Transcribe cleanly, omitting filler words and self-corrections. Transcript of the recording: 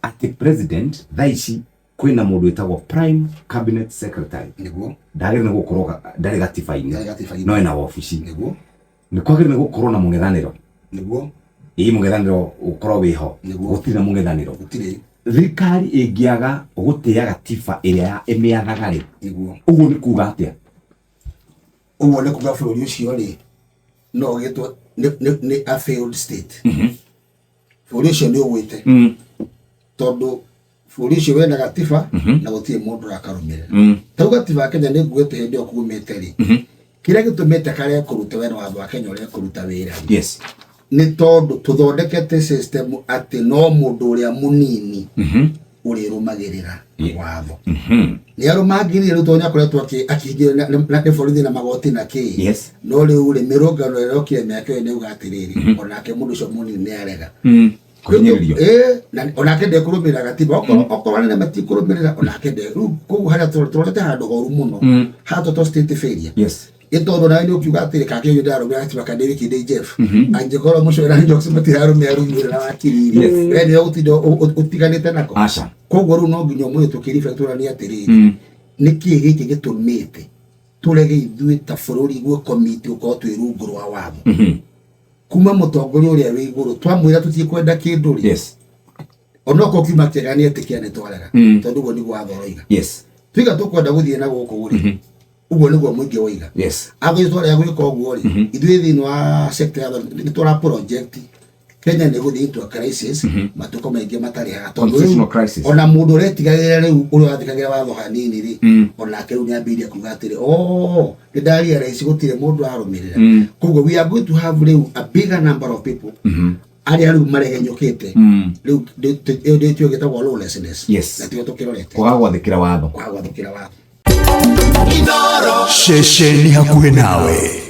Atĩ president thaa ici kwĩna mũndũ wĩtagwo prime cabinet secretary. Ndagĩrĩire nĩ gũkorwo ndarĩ gatiba-inĩ. Ndarĩ gatiba-inĩ. No ena wabici. Nĩ kwagĩrĩire nĩ gũkorwo na mũng'ethanĩro. Ĩĩ, mũng'ethanĩro ũkorwo wĩho. Gũtirĩ na mũng'ethanĩro. Gũtirĩ. Thirikari ĩngĩaga gũtĩa gatiba ĩrĩa ĩmĩathaga rĩ, ũguo nĩ kuga atĩa? Ũguo nĩ kuga bũrũri ũcio rĩ, no ũgĩtwo nĩ a failed state. Bũrũri ũcio nĩ ũgwĩte, tondũ bũrũri ũcio wena gatiba na gũtirĩ mũndũ ũrakarũmĩrĩra. Tau gatiba ya Kenya nĩ nguĩte hĩndĩ ĩyo kumĩte rĩ, kĩrĩa gĩtũmĩte karĩa kũruta wena watho wa Kenya ũrĩa kũruta wĩra rĩ, nĩ tondũ tũthondekete system atĩ no mũndũ ũrĩa mũnini ũrĩrũmagĩrĩra watho. Nĩ arũmangĩrĩire rĩu, tondũ nĩakoretwo akĩhingĩrio nĩ borithi na magoti na kĩ. No rĩu rĩ, mĩrũngano ĩrĩa yokire mĩaka ĩyo nĩuga atĩrĩrĩ, onake mũndũ ũcio mũnini nĩ arega. Kũhinyĩrĩrio. Ĩĩ, na onake ndekũrũmĩrĩra gatiba, okorwo anene matikũrũmĩrĩra, onake nde. Rĩu koguo harĩa tũrorete handũ horu mũno, haha to state failure. Ĩ tondũ nawe nĩ ũkiuga atĩrĩ, kake ũyũ ndarũmĩrĩra gatiba kana ndĩ wiki ndĩ Jeff, angĩkorwo mũcũrĩ na Jokes matirarũmĩrĩra rumĩrĩra na wakiri rĩ, we nĩwe ũgũtinda ũtiganĩte nako. Aca. Koguo rĩu no nginya ũmũthĩ tũkĩribet tũranie atĩrĩrĩ, nĩkĩĩ gĩkĩ gĩtũmĩte tũrege ithuĩ ta bũrũri gwĩkomiti gũkorwo twĩ rungu rwa watho, kuma mũtongoria ũrĩa wĩ igũrũ twamwĩra tũtikwenda kĩndũ rĩ, onokorwo kiuma kĩega nĩ etĩkia nĩ twarega, tondũ ũguo nĩguo watho ũroiga. Tuiga tũkwenda gũthiĩ na gũkũ rĩ, ũguo nĩguo mũingĩ woiga. Athuri twarega gwĩka ũguo rĩ, ithuĩ thĩinĩ wa sector ya nĩ tũra project Kenya nĩ gũthiĩ into a crisis matukũ maingĩ matarĩ haha, tondũ rĩu Constitutional crisis. ona mũndũ ũretigagĩra rĩu, ũrĩa wathikagĩra watho hanini rĩ, onake rĩu nĩambĩrĩria kuga atĩrĩ, oh, nĩ ndarealize gũtirĩ mũndũ arũmĩrĩra. Koguo we are going to have rĩu a bigger number of people arĩa rĩu maregenyũkĩte. Rĩu ĩyo ndĩtio gĩtagwo lawlessness. Na tiyo tũkĩrorete. Kwaga gwathĩkĩra watho. Kwaga gwathĩkĩra watho. Ceceni hakuhĩ nawe.